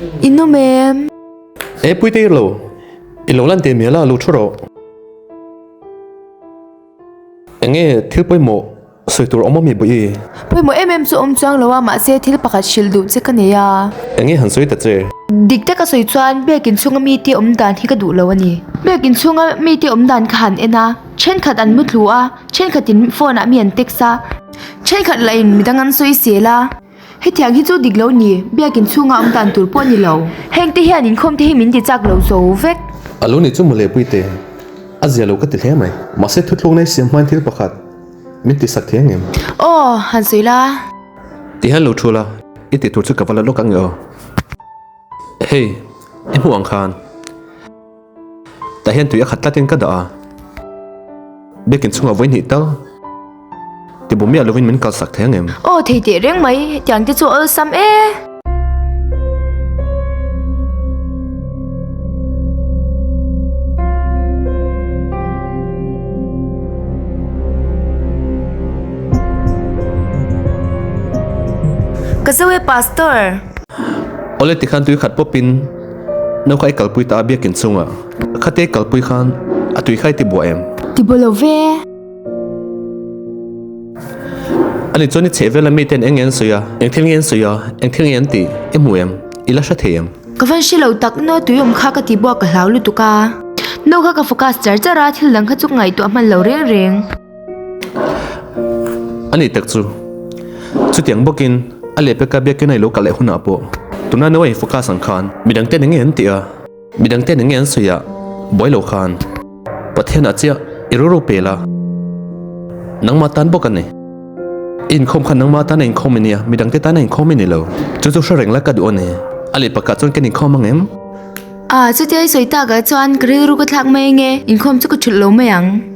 In awm em? E Puite i lo, i lo lan teh mial a, lo thu rawh. Enge thil pawimawh sawi tur awm ami Bawi? Pawimawh em em chu awm chuang lo a, mahse thil pakhat hrilh duh che ka nei a. Enge han sawi ta che? Dik taka sawi chuan biakin chhunga mite awm dan hi ka duh lo a ni. Biakin chhunga mite awm dan ka han en a, thenkhat an mu thlu a, thenkhatin phone ah mi an text a, thenkhat lah in midang an sawi sel a. Hetiang hi chu dik lo ni, biakin chhunga awm dan tur pawh a ni lo. Heng te hian inkhawm te hi min ti chak lo zo vek. A lo ni chu mawle Puite, a zia lo ka ti hle mai. Mahse thuthlukna i siam hmain thil pakhat min ti sak thei angem? Aw, han sawi la. Ti hian lo thu la, i tih tur chu ka va la lawk ang e aw. Hei, i hmuh ang khan. Tah hian tui a khat tlatin ka dah a, biakin chungah vawi hnih tal tibu miah lovin min kalsak thei ang em? Aw thei teh reng mai, hetiang te chu awlsam e. Ka zo e Pastor. Awle tikhan tui khat pawpin No kha i kalpui ta a biakin chungah khate i kalpui khan a tui kha i ti buah em? Ti buah lo ve. Ani chuan i chheh vela miten eng nge an sawi a, eng thil nge an sawi a, eng thil nge an tih i hmu em? I la hre thei em? Ka van hre lo tak, no tui awm kha ka ti buah ka hlau lutuk a. No kha ka focus char char a, thil dang kha chu ka ngaihtuah hman lo reng reng. A ni tak chu. Chutiang bawkin a lehpeka biakin a i lo kal leh hunah pawh tuna no a infocus ang khan midang ten enge an tih a, midang ten enge an sawi a buai lo khan Pathian ah chiah i rilru pel a, nangmah tan bawk a ni. I inkhawm khan nangmah tan a inkhawm i nia, midang te tan a inkhawm i ni lo. Chu chu hre reng la ka duh a ni. A lehpakah chuan kan inkhawm ang em? A, chutia i sawi takah chuan ka rilru ka thlak mai ange, inkhawm chu ka thulh lo mai ang.